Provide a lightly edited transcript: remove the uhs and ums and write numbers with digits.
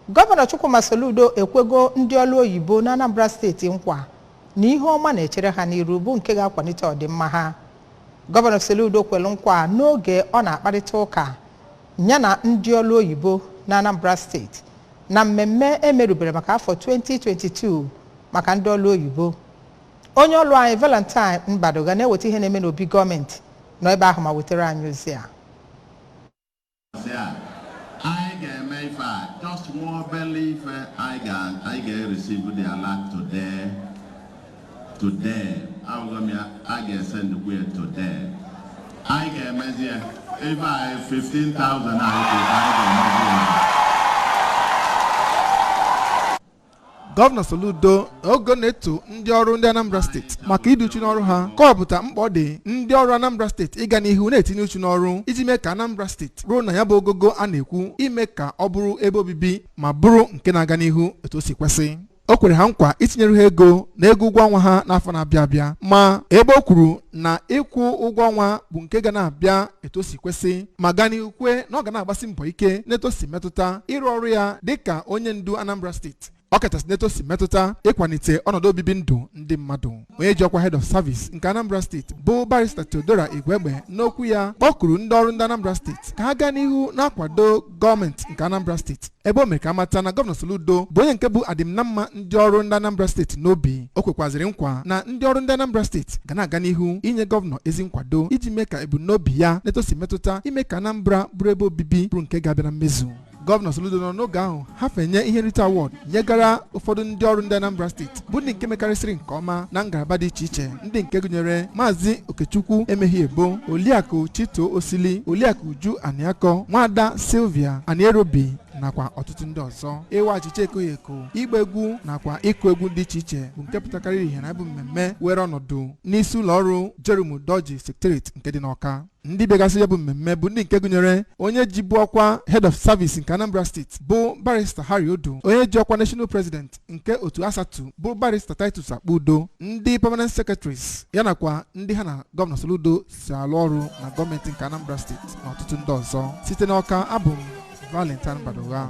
Gọvanọ Chukwuma Soludo ekwego ndị ọrụ oyibo na Anambra Steeti nkwa na ihe ọma na-echere ha n'iru bụ nke ga-akwalite ọdịmma ha. Gọvanọ Soludo kwere nkwa n'oge ọ na-akparịta ụka ya na ndị ọrụ oyibo na Anambra Steeti na mmemme emerubere maka afọ 2022 maka ndị ọrụ oyibo. Onye ọrụ anyị Valentine Mbadoga na-eweta ihe na-eme n'obi gọọmenti nọ ebe ahụ ma wetara anyị ozi a. Anyị ga-eme ife a just nwa obele ife anyị ga-receive the alert today. Today ahụghị m ya, a ga-esendkwu ya today. Anyị ga-emezi ya ife a 15,000 anyị ga-emezi ya. Gọvanọ Soludo oge na-eto ndị ọrụ ndị Anambra Steeti maka ịdị uchu n'ọrụ ha, kọwapụta mkpa ọ dị ndị ọrụ Anambra Steeti ịga n'ihu na-etinye uchu n'ọrụ iji mee ka Anambra Steeti ruo na ya bụ ogogo a na-ekwu ime ka ọ bụrụ ebe obibi ma bụrụ nke na-aga n'ihu etu o si kwesị. O kwere ha nkwa itinyere ha ego na ego ụgwọ ọnwa ha n'afọ na-abịa abịa, ma ebe o kwuru na ịkwụ ụgwọ ọnwa bụ nke ga na-abịa etu o si kwesị, ma gaa n'ihu kwee na ọ ga na-agbasi mbọ ike n'etu o si metụta ịrụ ọrụ ya dịka onye ndu Anambra Steeti, ọkachasị n'etu o si metụta ịkwalite ọnọdụ obibi ndụ ndị mmadụ. Onye ji ọkwa Head of Service nke Anambra Steeti bụ Barrister Theodora Igwegbe n'okwu ya kpọkuru ndị ọrụ ndị Anambra Steeti ka ha gaa n'ihu na-akwado gọọmenti nke Anambra Steeti, ebe o mere ka amata na Gọvanọ Soludo bụ onye nke bụ adịm na mma ndị ọrụ ndị Anambra Steeti n'obi. O kwekwazịrị nkwa na ndị ọrụ ndị Anambra Steeti ga na-aga n'ihu inye gọvanọ ezi nkwado iji mee ka ebumnobi ya n'etu o si metụta ime ka Anambra bụrụ ebe obibi bụrụ nke ga-abịa na mmezu. Gọvanọ Soludo nọ n'oge ahụ hafenye ihe nrite awọd nyegara ụfọdụ ndị ọrụ ndị Anambra Steeti bụ ndị nke mekarịsịrị nke ọma na ngalaba dị iche iche, ndị nke gụnyere Maazị Okechukwu Emehiebo, Oliakụ Chito Osili, Oliakụ Uju Aniakọ, Nwada Sylvia Anierobi nakwa ọtụtụ ndị ọzọ. Ịwa achịcha ekoghị eko, ịgba egwu nakwa ịkụ egwu dị iche iche bụ nke pụtakarịrị ihe na bụ mmemme were ọnọdụ n'isi ụlọ ọrụ Jeremy Doji Secretariat nke dị n'Awka. Ndị bịagasị ya bụ mmemme bụ ndị nke gụnyere onye jibu ọkwa Head of Service nke Anambra Steeti bụ Barrister Harry Odu, onye ji ọkwa National President nke otu Asatu bụ Barrister Titus Akpudo, ndị Permanent Secretaries ya nakwa ndị ha na Gọvanọ Soludo si alụ ọrụ na gọọmenti nke Anambra Steeti na ọtụtụ ndị ọzọ. Site n'Awka, abụ m Valentine Mbadoga.